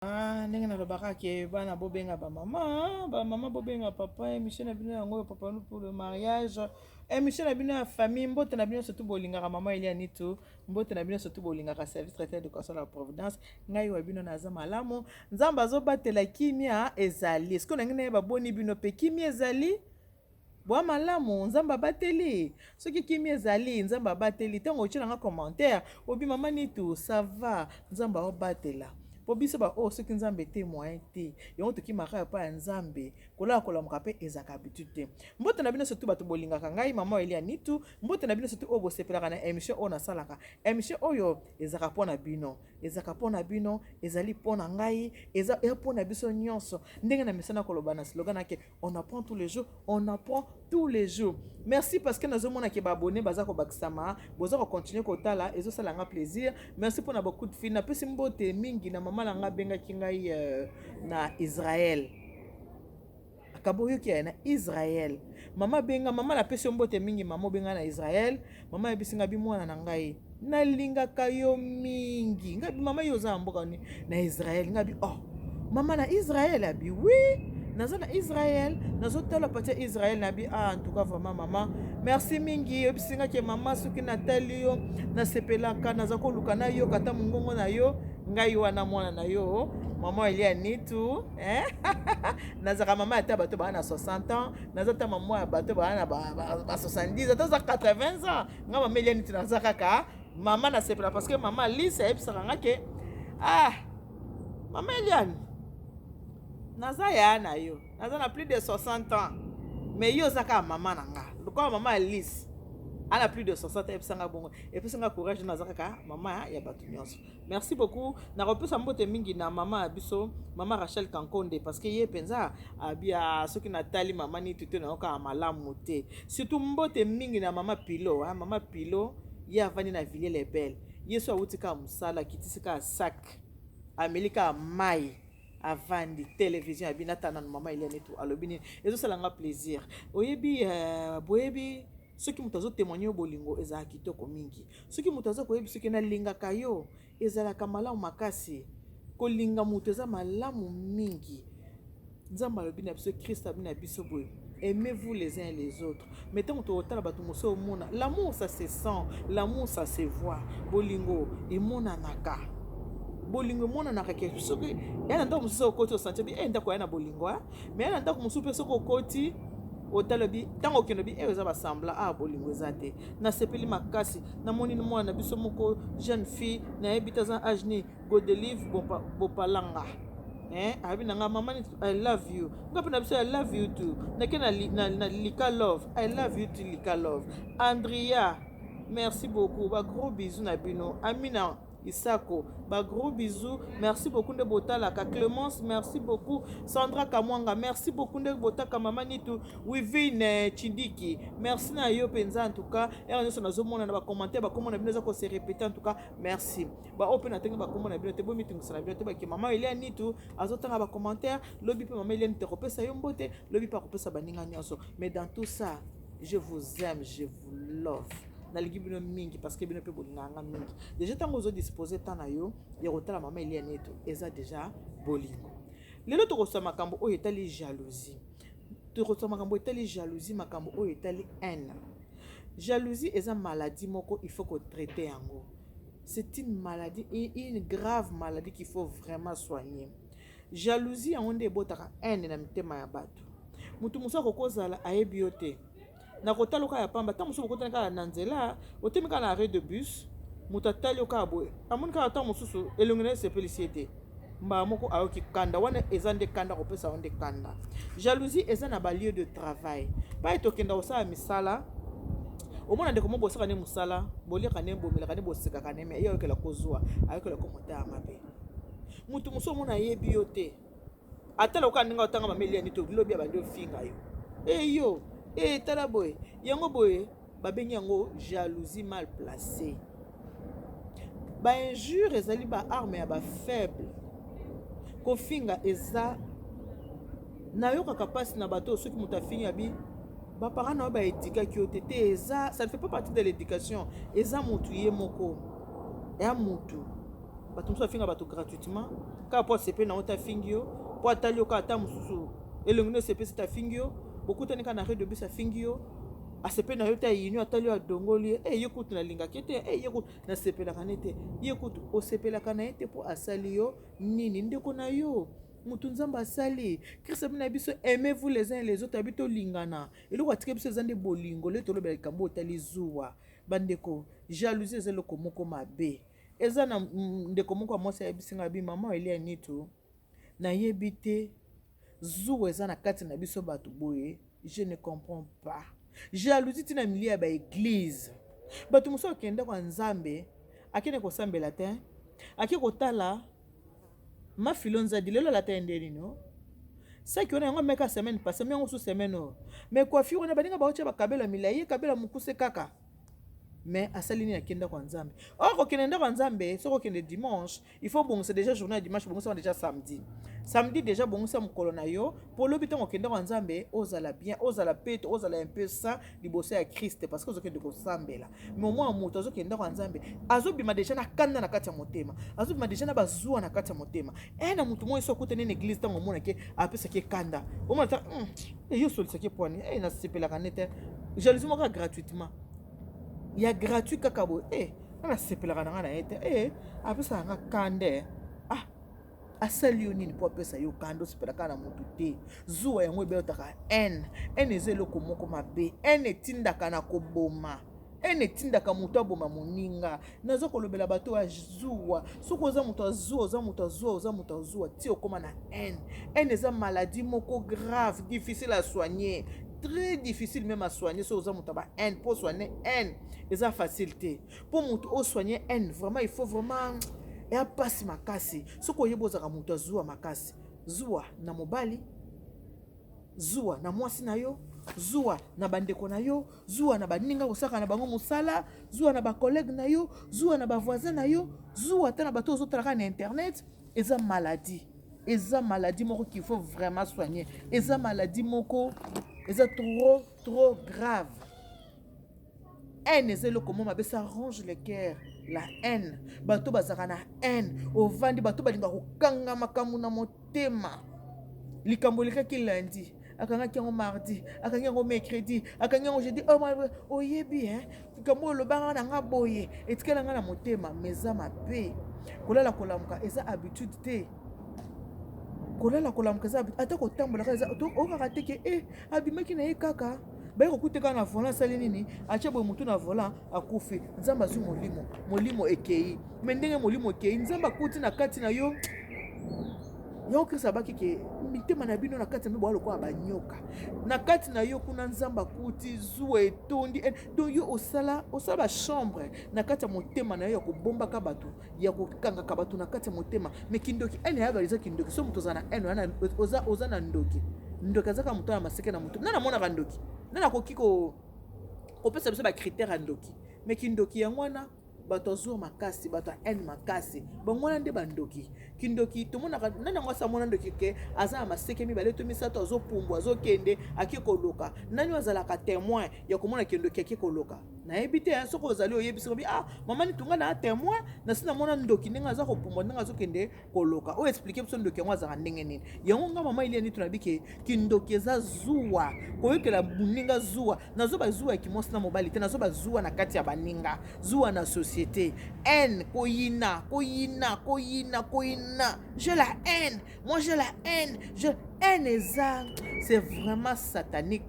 Ah, ndenge nalobaka ke bana bobenga bamama, bamama bobenga papa. Émission na bino yango oyo, Papa nous pour le mariage, émission na bino ya famille. Mbote na bino, surtout bolingaka mama Elia Nitu. Mbote na bino, surtout bolingaka service traiteur d'éducation la providence. Ngai wa bino naza malamu, Nzambe azobatela, kimia ezali. Eske nangi nayeba boni bino mpe kimia ezali bwa malamu, Nzambe abateli. Soki kimia ezali, Nzambe abateli. Ntango otielanga commentaire, obi mama Nitu, ça va, Nzambe aobatela. Mpo biso baoyo, soki Nzambe te, moyen te. Yango tokimaka epai ya Nzambe. Kolala kolamuka mpe ezalaka habitude te. Mbote na bino, surtout bato bolingaka ngai mama Elia Nitu. Mbote na bino, surtout oyo bosepelaka na émission oyo nasalaka. Émission oyo ezalaka mpo na bino, ezalaka mpo na bino, ezali mpo na ngai, eza mpo na biso nyonso. Ndenge na misana koloba na slogan nake, on apprend tous les jours, on apprend tous les jours. Merci, parce que nazomona ke baabonnés baza kobakisama, boza kocontinue kotala, ezosala nga plaisir. Merci mpona beaucoup de fil. Napesi mbote mingi na mama na nga abengaki ngai na Israel. Akabo oyoki ya na Israel, mama abenga. Mama, napesi yo mbote mingi. Mama obenga na Israel, mama ayebisi nga bi mwana na ngai, nalingaka yo mingi. Ngai bi mama, yo oza na mboka nini na Israel? Ngai bi oh mama, na Israel? Abi oui, naza na Israel, nazotala partie ya Israel. Nabi ah, en tout cas vraiment mama, merci mingi. Oyebisi nga ke mama, soki natali yo nasepelaka, naza koluka nayoka ata mongongo na yo. Ngai wana mwana na yo, mama Elia Nitu, eh? Nazalaka mama ata bato baa na 60 ans, naza ata mama ya bato baa na ba 70, ata oza 80 ans, nga mama Elia Nitu naza kaka mama. Nasepela parce que mama Alice ayebisaka nga ke ah, mama Eliane, naza ya na yo, naza na plus de 60 ans, mais yo oza kaka mama na nga. Lokola mama Alice ana plus de 60, ayebisanga bongo, epesanga courage. Naza kaka mama ya bato nyonso. Merci beaucoup. Nakopesa mbote mingi na mama ya biso, mama Rachel Kankonde, parce que ye mpenza abia soki natali mama Nitu te, nayokaka malamu te. Surtout mbote mingi na mama Pilo, hein, mama Pilo, ye avandi na Villiers le Bel. Ye so awuti kaka mosala, akitisi kaka sac, ameli kaka mai, avandi télévision, abi natala nanu mama Elia Nitu alobi nini. Ezosala nga plaisir. Oyebi, boyebi, soki moto azotémoigne yo bolingo, ezalaka kitoko mingi. Soki moto aza koyebi soki nalingaka yo, ezalaka malamu makasi. Kolinga moto eza malamu mingi. Nzambe alobi na biso, Christ alobi na biso boye: aimez-vous les uns et les autres. Mais ntango tokotala bato mosusu, omona l'amour, ça se sent, l'amour, ça se voit. Bolingo emonanaka, bolingo emonanaka ke soki ya na ndako mosusu okoti, osentir bi e ndako ya na bolingo. Mais ya na ndako mosusu mpe, soki okoti, otala bi ntango okende bi eyo eza basembla a bolingo eza te. Nasepeli makasi, namoni mwana na biso moko, jeune fille, nayebi te aza age nini, Godelive Bopalanga, eh, ayebi na nga mama, I love you. Nga mpe na biso, I love you too. Nake na Lika Love, I love you too. Lika Love, Andria, merci beaucoup, bagros bisous na bino. Amina Isako, bagros bisous, merci beaucoup nde botalaka. Clémence, merci beaucoup. Sandra Kamwanga, merci beaucoup nde botaka mama Nitu. Wivine Chindiki, merci na yo mpenza. En tout cas ere nyonso nazomona na bacommentaire, bakomona bino eza kose répéter. En tout cas merci. Baoyo mpe natangi bakomona bino te, bomitungisa na bino te. Bake mama Elia Nitu azotanga bacommentaire. Lobi mpe mama Elia Nitu akopesa yo mbote, lobi mpe akopesa baninga nyonso. Mais dans tout ça, je vous aime, je vous love, nalingi bino mingi, parce que bino mpe bolingaka nga mingi. Déjà ntango ozodispose temps na yo ya kotala mama Elia Nitu, eza déjà bolingo. Lelo tokosala makambo oyo etali jalousie, tokosala makambo etali jalousie, makambo oyo etali haine. Jalousie eza maladie moko, il faut kotraite yango. C'est une maladie, une grave maladie qu'il faut vraiment soigner. Jalousie yango nde ebotaka haine na mitema ya bato. Motu mosusu akokozala ayebi yo te, na kotala oka ya pamba. Ntango mosusu bokotani kaka na nzela, otemi kaka na arrêt de bus, moto atali yo kaka boye, amoni kaka ntango mosusu elongi na ye esepelisi ye te, mbala moko ayoki kanda. Wana eza nde kanda, kopesa yo nde kanda. Jalousie eza na balieu de travail pai tokenda kosala misala. Omona ndeko mo bosaka nde mosala, boliaka nde, bomelaka nde, bosekaka nde, mais ye ayokela kozwa, ayokela komota ya mabe. Motu mosusu omona ayebi yo te, ata lokola ndenge otanga mama Elia Nitu, lobi abandi ofinga yo, e yo e tala boye. Yango boye babengi yango jalousie mal placée. Bainjure ezali baarme ya bafaible. Kofinga eza, nayokaka mpasi na bato. Soki moto afingi, abi baparent na yo baéduquaki yo te te. Eza, ça ne fait pas partie de l'éducation. Eza motu ye moko ya motu. Bato mosusu bafinga bato gratuitement kaka mpo asepeli na yo te, afingi yo mpo atali yo kaka, ata mosusu elongi no esepesi te, afingi yo. Bokutani kaka na arrêt de bus, afingi yo. Asepeli na yo te, ayini yo, atali yo, adongoli ye. E ye kutu nalingaki te, e ye kutu nasepelaka ne te. Ye kutu osepelaka na ye te mpo asali yo nini? Ndeko na yo, motu Nzambe asali, Christ abi na biso: "Aimez-vous les uns et les autres." Abi tolingana. Eloko atika biso eza nde bolingo. Le tolobela likambo otali zuwa. Bandeko, jalousie eza eloko moko mabe. Eza na ndeko moko ya mwasi ayebisi ngai, abi: "Mama Elia Nitu, nayebi te, zuwa eza na kati na biso bato boye, je ne comprends pas." Jalousie ntina milieu ya baéglise. Bato mosusu akende kwa Nzambe, akende kosambela te, ake kotala Mafilo Nzadi lelo alata ye nde nini saki wana. Yango ameka semaine passée, yango su semaine oyo. Mais coiffure wana, baninga baotya bakabelo ya milai, ye kabelo mokuse kaka. Mais asali nini? Akende kwa Nzambe. Or kokende ndako ya Nzambe, soki okende dimanche, il faut bongisa déjà journée ya dimanche, bongisa déjà samedi. Samedi déjà bongisa mokolo na yo mpo lobi ntango okende kwa Nzambe, ozala bien, ozala peto, ozala un peu saint liboso ya Christ, parce que ozokende kosambela. Mais omwana moto azokende ndako ya Nzambe, azobima déjà na kanda na kati ya motema, azobima déjà na bazuwa na kati ya motema. E na motu moko so akutani na église, ntango omonake apesaki kanda, omona ta yo osolisaki pwani e nasepelaka ne te. Jalousie moko gratuitement, ya gratuit kaka boye. E nga nasepelaka na ngai na ye te, e apesaka nga kanda. Ah, asali yo nini mpo apesa yo kanda? Osepelaka na motu te. Zuwa yango ebeyotaka haine. Haine eza eloko moko mabe. Haine etindaka na koboma, haine etindaka moto aboma moninga. Naza kolobela bato ya zuwa. Soki oza moto azuwa, oza moto azuwa, oza moto azuwa ti okóma na haine. Haine eza maladie moko grave, difficile à soigner, très difficile même à soigner. Soki oza moto ya ba haine, mpo soigner haine eza facile te. Mpo moto osoigne haine, vraiment, il faut vraiment eya mpasi makasi. Soki oyebi ozalaka moto azuwa makasi, zuwa na mobali, zuwa na mwasi na yo, zuwa na bandeko na yo, zuwa na baninga kosalaka na bango mosala, zuwa na bacollègue na yo, zuwa na bavoisin na yo, zuwa ata na bato ozotalaka na internet, eza maladie. Eza maladie moko qu'il faut vraiment soigner. Eza maladie moko eza trop trop grave. Haine eza eloko mo mabe, ça ronge le cœur, la haine. Bato bazalaka na haine, ovandi, bato balingaka kokanga makambo na motema. Likambo elekaki lundi, akangaki yango mardi, akangi yango mercredi, akangi yango jeudi. Oh, oyebi hein, likambo oyo olobanga na nga boye etikala nga na motema. Mais eza mabe. Kolala kolamuka eza habitude te. Kolala kolamuka eza ata kotambolaka, eza okaka te ke e abimaki na ye kaka, baye kokuta kaka na volant. Asali nini? Atie boye motu na volant, akufi. Nzambe azwi molimo, molimo ekei. Mais ndenge molimo ekei, Nzambe akuti na kati na yo. Yango Kristo abaki ke mitema na bino na kati ya boya lokola banyoka na kati na yo kuna. Nzambe akuti zuwa etondi. Donc yo osala osala bachambre na kati ya motema na yo ya kobombaka bato, ya kokangaka bato na kati ya motema. Mais kindoki, haine yaba eza kindoki. So moto oza na haine, oza na ndoki. Ndoki azaka moto na maseke na moto. Nani amonaka ndoki? Nani akoki kopesa biso bacritère ya ndoki? Mais kindoki yango wana. Bato azuwa makasi, bato ya haine makasi, bango wana nde bandoki. Kindoki tomonaka nani yango asa amona ndoki ke aza na maseke mibale to misato, azopumbwa, azokende, ake koloka? Nani azalaka témoin ya komona kindoki ake koloka? Nayebi te. Soki ozali, oyebisi bi: "Ah, mama Nitunga, na témoin, nasi namona ndoki ndenge aza kopumbwa, ndenge azokende koloka." Oyo explique biso ndoki yango azalaka ndenge nini. Yango nga mama Elia Nitu nabi ke kindoki eza zuwa, koyokela moninga zuwa. Nazoba zuwa ya kimwasi na mobali te, nazoba zuwa na kati ya baninga, zuwa na société, haine, koyina, koyina, koyina, koyina. J'ai la haine, moi j'ai la haine, je haine eza, c'est vraiment satanique,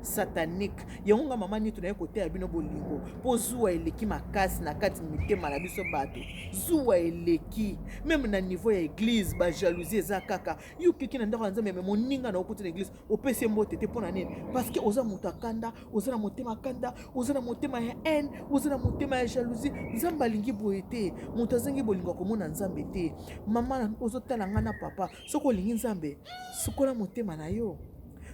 satanique. Yango nga mama Nitu naye koteya bino bolingo, mpo zuwa eleki makasi na kati mitema na biso bato. Zuwa eleki même na niveau ya église, bajalousie eza kaka. Yo okeki na ndako ya Nzambe, mais moninga na okuti na église, opesi ye mbote te. Mpo na nini? Parce que oza moto akanda, oza na motema kanda, oza na motema ya haine, oza na motema ya jalousie. Nzambe alingi boye te. Moto azangi bolingo akomona Nzambe te. Mama ozotala nga na papa, soki olingi Nzambe, sukola motema na yo,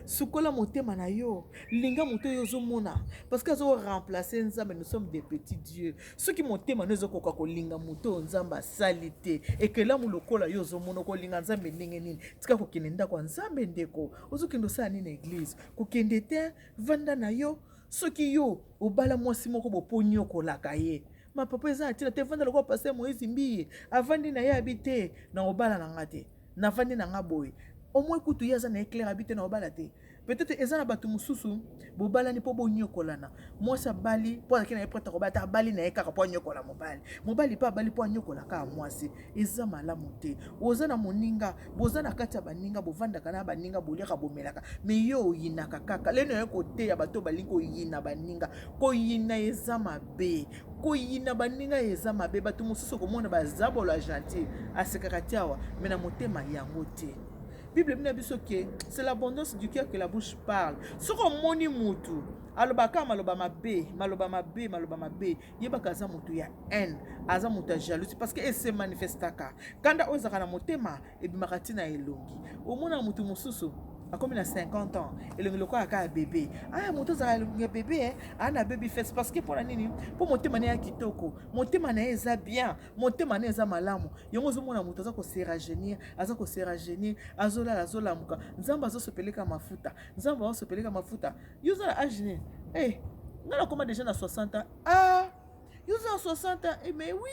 sukola motema na yo. Linga moto oyo ozomona, parce que azoremplace Nzambe. Nous sommes des petits dieux. Soki motema no ezokoka kolinga moto oyo Nzambe asali te, ekelamu lokola yo ozomona, kolinga Nzambe ndenge nini? Tika kokende ndako ya Nzambe. Ndeko, ozokende osala nini na église? Kokende te, vanda na yo. Soki yo obala mwasi moko, bopo nyokolaka ye. Ma papa, eza na ntina te. Vanda lokola pasteur Moïse Mbiye, avandi na ye, abi te na kobala na nga te, navandi na nga boye. Au moins kutu ye aza na éclair, abi te na kobala te. Peut-être eza na bato mosusu bobalani mpo bonyokolana. Mwasi abali mpo azalaki na ye prête kobala te, abali na ye kaka mpo anyokola mobali. Mobali mpe abali mpo anyokola kaka mwasi. Eza malamu te. Oza na moninga, boza na kati ya baninga, bovandaka na baninga, boliaka, bomelaka, mais yo oyinaka kaka. Lelo naye koteya bato balingi koyina baninga. Koyina eza mabe, koyina baninga eza mabe. Bato mosusu komona bazabolo ya gentil, asekaka ti awa, mais na motema yango te. Bible bina biso ke c'est l'abondance du cœur que la bouche parle. Soki omoni mutu alobaka maloba mabe, maloba mabe, maloba mabe, yebaka aza motu ya haine, aza moto ya jalousie, parce que ese manifestaka. Kanda oyo ezalaka na motema ebimaka ntina elongi. Omona motu mosusu akomi na 50 ans, elongi lokola kaka ya bebe. Aya, moto azala elongi ya bebe, aa na baby face, parce que mpona nini? Mpo motema na ye ya kitoko, motema na ye eza bien, motema na ye eza malamu. Yango ozomona moto aza kose rajeunir, aza kose rajeunir, azolala, azolamuka, Nzambe azosopeleka mafuta, Nzambe azosopeleka mafuta. Yo oza na age nini? Eh, nga nakoma déjà na 60 ans. Ah, yo oza na 60 ans? Eh, mais oui,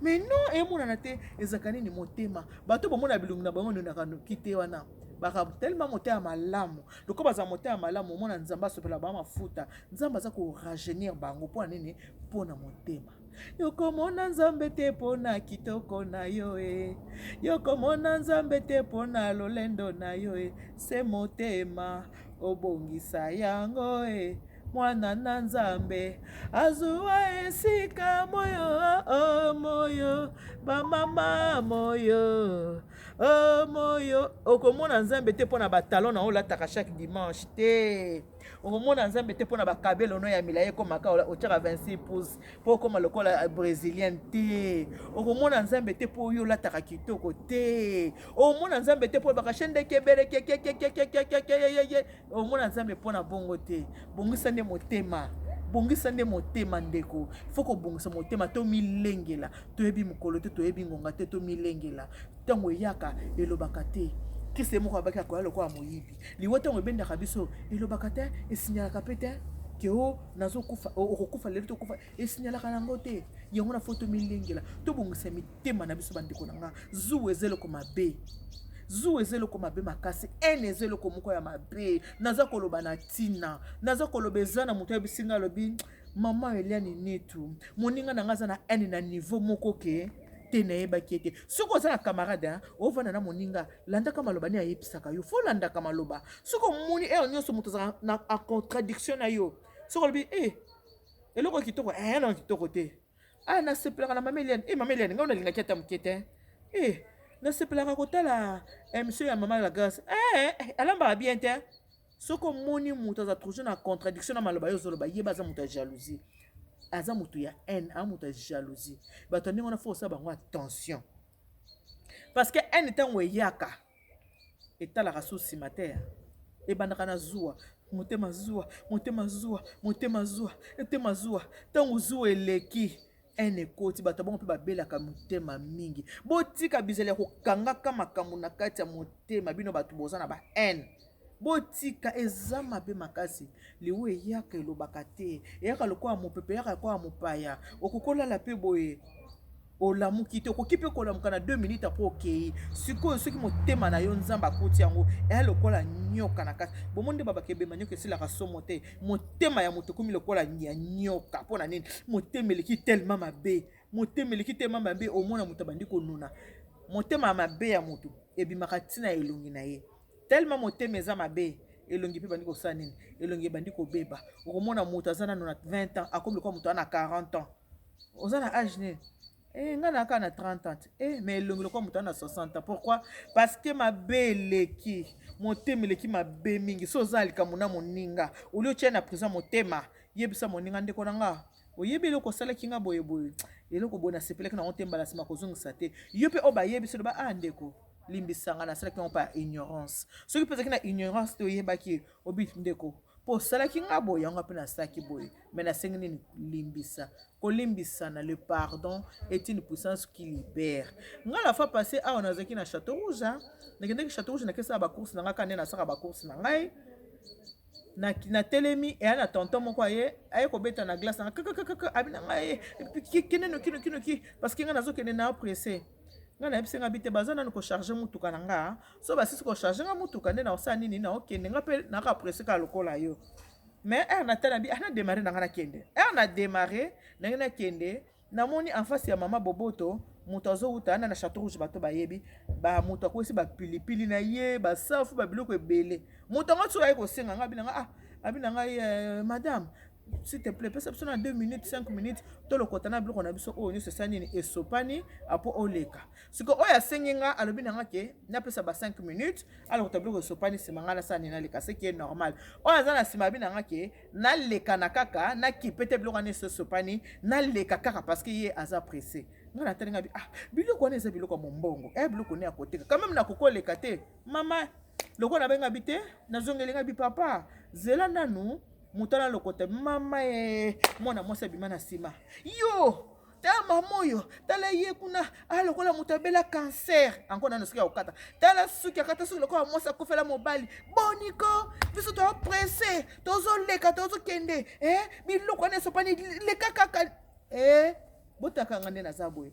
mais non, emonana te. Ezalaka nini? Motema. Bato bomona bilongi na bango nonaka noki te. Wana baka tellement motema malamu. Lokola baza motema malamu, omona Nzambe asopela bango mafuta, Nzambe aza korajeunir bango. Mpo na nini? Mpo na motema. Yokomona Nzambe te mpo na kitoko na yo e, yokomona Nzambe te mpo na lolendo na yo e, se motema obongisa yango e. Mwana na Nzambe azwa esika moyo, oh, moyo bamama, moyo, oh, moyo. Okomona Nzambe te mpo na batalon na olataka chaque dimanche te. Okomona Nzambe te mpo na bakabelo no ya milai ekomaka otiaka 26 pouce mpo okóma lokola brésilien te. Okomona Nzambe te mpo oyo olataka kitoko te. Omona Nzambe te mpo olobaka shendeke ebele kekekekekekekekeye. Omona Nzambe mpo na bongo te. Bongisa nde motema, bongisa nde motema, ndeko. Faut kobongisa motema. Tomilengela. Toyebi mokolo te, toyebi ngonga te. Tomilengela. Ntango eyaka, elobaka te. Kriste moko abaki akoya lokola moyibi. Liwa ntango ebendaka biso, elobaka te, esignalaka mpe te ke o nazokufa, okokufa lelo, tokufa. Esignalaka yango te. Yango na faut tomilengela, tobongisa mitema na biso, bandeko na nga. Zuwa eza eloko mabe, zuwa eza eloko mabe makasi, haine eza eloko moko ya mabe. Naza koloba na ntina, naza koloba. Eza na moto ayebisi nga, alobi: "Mama Eliane Nitu, moninga na nga aza na haine na niveau moko ke te nayebaki ete soki oza na camarade, ovanda na moninga, landaka maloba nde ayebisaka yo. Faut landaka maloba. Soki omoni heure nyonso moto azala na contradiction na yo, soki olobi e eloko kitoko, eh, na kitoko te. Ah, nasepelaka na mama Eliane. E mama Eliane, ngai nalingaki ata moke te. E nasepelaka kotala émission ya mama La Grâce. Eh, alambaka bien te." Soki omoni moto aza toujours na contradiction na maloba yo ozoloba, yeba aza moto ya jalousie, aza moto ya haine, aza moto ya jalousie. Bato ya ndenge wana, faut osala bango attention, parce que haine ntango eyaka, etalaka so nsima te. Ebandaka na zuwa, motema zuwa, motema zuwa, motema zuwa, motema zuwa. Ntango zuwa eleki, haine ekoti. Bato bongo mpe babelaka motema mingi. Botika bizali ya kokangaka makambo na kati ya motema. Bino bato boza na ba haine, botika, eza mabe makasi. Liwa eyaka, elobaka te, eyaka lokola mopepe, eyaka lokola mopaya. Okoki olala mpe boye, olamuki te. Okoki mpe kolamuka na 2 minutes après, okei. Sikoyo soki motema na yo Nzambe akuti yango, eya lokola nyoka na kati. Bomoni nde babaka ebema nyoka esilaka somo te. Motema ya moto ekomi lokola ya nyoka. Mpo na nini? Motema eleki tellement mabe, motema eleki tellement mabe. Omona moto abandi konuna. Motema ya mabe ya moto ebimaka ntina ya elongi na ye. Tellement motema eza mabe, elongi mpe ebandi kosala nini? Elongi ebandi kobeba. Okomona moto aza nano na 20 ans, akomi lokola moto aza na 40 ans. Oza na age nini? Eh, ngai naka na 30 ans. Eh, mais elongi lokola moto aza na 60 ans. Pourquoi? Parce que mabe eleki, motema eleki mabe mingi. So oza na likambo na moninga, oli otia na prison motema, yebisa moninga: "Ndeko na nga, oyebi eloko osalaki nga boyeboye, eloko boye, nasepelaki nango te. Mbala nsima kozongisa te." Yo mpe oyo bayebisi, loba: "Ah ndeko, limbisanga, nasalaki yango mpa ya ignorance." Soki mpe ezalaki na ignorance te, oyebaki, obi: "Ndeko, mpo osalaki nga boye, yango mpe nasalaki boye, mais nasengi nini? Limbisa." Kolimbisana, le pardon est une puissance qui libère. Nga la fois passée awa, nazalaki na Château Rouge, nakendaki Château Rouge, nakesala bacourse na ngai kaka nde nasalaka bacourse na ngai. Natelemi, eya na tonton moko aye, aye kobeta na glace nanga kakakaka, abi na ngai: "Kende noki noki noki, parce que ngai nazokende na pressé." Ngai nayebisi nga bi te, baza nanu kocharger mutuka na nga. So basisi kocharger nga mutuka nde naosala nini, naokende. Nga mpe naka pressé kaka lokola yo. Mais heure natala bi, ana démarre na nga, nakende. Heure na démarre ndenge nakende, namoni en face ya mama Boboto, moto azowuta wana na Château Rouge. Bato bayebi bamoto akwesi bapilipili na ye, basafu, babiloko ebele. Moto yango soki aye kosenga nga, abi na nga, ah, abi na ngai: "Madame, s'il te plaît, pesa biso na 2 minutes, 5 minutes, tolokota na biloko na biso oyo nyonso esali nini, esopani apo oleka." Siko oyo asengi nga, alobi na nga ke napesa ba 5 minutes, alokota biloko esopani, nsima nga nasala nini, naleka. Ce qui est normal. Oyo aza na nsima, abi na nga ke naleka na kaka, nakipe te biloko wana eso esopani, naleka kaka parce que ye aza pressé. Nga natali nga bi: "Ah, biloko wana eza biloko ya mombongo, eya biloko ne ya koteka quand même, nakoki oleka te." Mama, lokola nabenga bi te, nazongeli nga bi: "Papa, zela nanu, moto wana alokota." Mama e, mwana mwasi abima na nsima: "Yo, tala mama oyo, tala ye kuna, alokola moto abela cancer encore nano soki akokata, tala suki akata, suki lokola mwasi akufela mobali. Boniko, biso topressé, tozoleka, tozokende, eh? Biloko wana esopani, leka kaka." Eh, botakanga nde naza boye,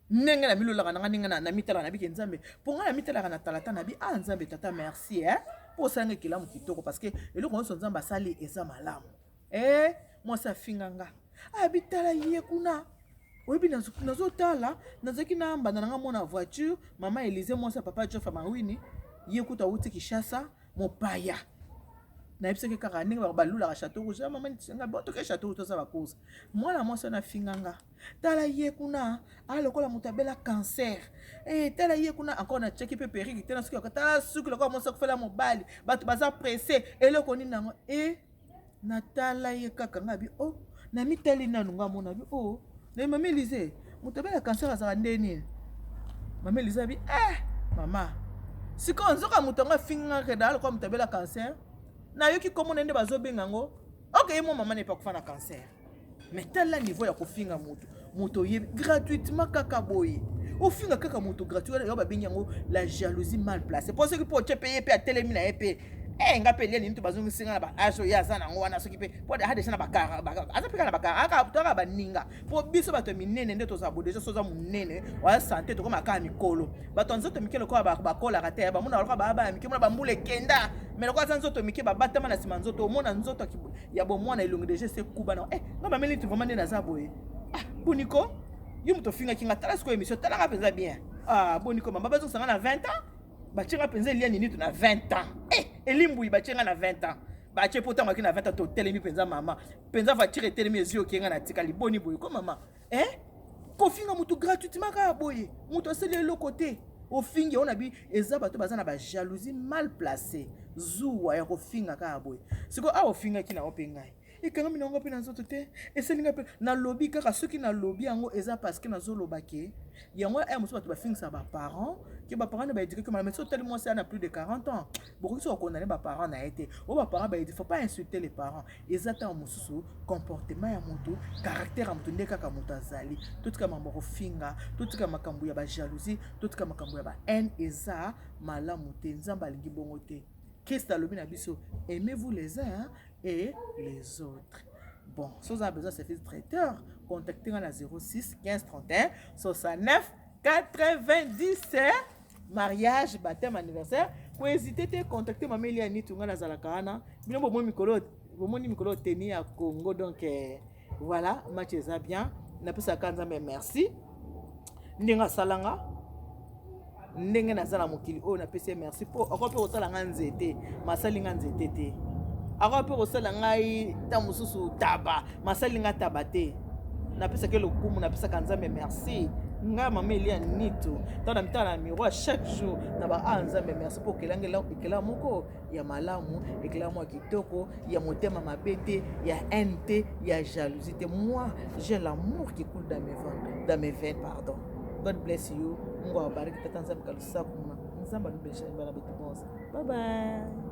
ndenge na milolaka nanga, ndenge na mitalaka, nabiki Nzambe mpo ngai na mitalaka na talata, nabi: "Ah, Nzambe tata, merci, eh? Mpo osalanga ekelamu kitoko, parce que eloko nyonso Nzambe asali eza malamu." Eh, mwasi afinga nga, abi: "Tala ye kuna." Oyebi, nazotala, nazalaki na mbanda nanga mona voiture, mama Elise, mwasi ya papa Jofa Mawini. Ye kutu awuti Kinshasa, mopaya. Nayebisaki kaka ndenge balulaka Château Rouge. Mama nga bo toke Château Rouge, toza bacourse. Mwana mwasi wana afinga nga: "Tala ye kuna, alokola moto abela cancer. Eh, tala ye kuna encore, natiaki mpe perruque te na suki, tala suki lokola mwasi akufela mobali. Bato baza pressé, eloko nini nango?" E, natala ye kaka, nga bi: "O, oh, namitali nanu." Nga mona bi: "O, na mama Elise, moto abela cancer azalaka nde nini?" Mama Elise abi: "Eh, mama, sikoyo nzoka moto yango afingaka da lokola moto abela cancer. Nayoki komona nde bazobenga yango. Ok, ye mwa mama na epe akufa na cancer, mais tala niveau ya kofinga moto. Moto oyebi gratuitement kaka boye, ofinga kaka moto gratuit." Yo babengi yango la jalousie mal placée. Mpo soki mpo otye mpe ye mpe atelemi na ye mpe, eh, nga mpe elia nini to bazongisinga na baage oyo aza nango wana. Soki mpe po aza déjà na bakara, aza mpe kaka na bakara, toka baninga. Mpo biso bato ya minene nde tozala bo déjà, so oza monene, oya sante, tokoma kaka mikolo. Bato ya nzoto mike lokola bakolaka te, bamona lokola baya baya mike, mona bambula ekenda, mais lokola aza nzoto mike, babatama na nsima nzoto, omona nzoto ya bomwana, elongi déjà ese kuba na. Eh, nga bameli tu vraiment nde naza boye. Ah, boniko, yo moto ofingaki nga, tala sikoyo émission, talanga mpenza bien. Ah, boniko mama, bazongisanga na 20 ans, batie nga mpenza elia nini to na 20 ans. Eh, elimbui, batie nga na 20 ans, batie po ntango aki na 20 ans, totelemi mpenza mama, mpenza voiture etelemi, ezwi okie nga na tikali. Boni boye ko mama? Eh, kofinga motu gratuitement kaka boye, moto asali eloko te, ofingi oyo. Na bi eza bato baza na bajalousie mal placé, zuwa ya kofinga kaka boye. Sikoyo awa ofingaki nango mpe ngai ekangami nango mpe na nzoto te, eselinga mpe nalobi kaka. Soki nalobi yango, eza parce que nazoloba ke yango aya mosusu bato bafingisaka baparent, ke baparent na baéduquer malamu. So otali mwasi ana plus de 40 ans, bokoki so kokondamner baparent na ye te. Oyo baparent baéduquer, faut pas insulter les parents. Eza ntango mosusu comportement ya motu, caractère ya motu, nde kaka moto azali. Totika makambo ya kofinga, totika makambo ya bajalousie, totika makambo ya bahaine, eza malamu te. Nzambe alingi bongo te. Christ alobi na biso: "Aimez-vous les uns et les autres." Bon, si vous avez besoin de service traiteur, contactez nga na 06 15 31 69 90. Mariage, baptême, anniversaire, kohésiter te, contacte mama Elia Nitu. Nga nazalaka wana. Bino bomoni mikolo, bomoni mikolo teni ya Congo. Donc voilà, match eza bien. Napesaka Nzambe merci ndenge asalanga, ndenge naza na mokili oyo. Napesi ye merci mpo akoki mpe kosala nga nzete, masali nga nzete te. Akoki mpe kosala ngai ntango mosusu taba, masali nga taba te. Napesaki lokumu, napesaka Nzambe merci. Ngai mama Elia Nito, ntango na mitala na miroir chaque jour, na ba: "A, Nzambe, merci mpo okelanga ekela moko ya malamu, ekela moko ya kitoko, ya motema mabe te, ya haine te, ya jalousie te. Moi, j'ai l'amour qui coule dans mes veines, dans mes veines, pardon. God bless you. Mungu awabariki. Tata Nzambe kalusaku muna Nzambe alubesha bana betu bonse. Bye bye.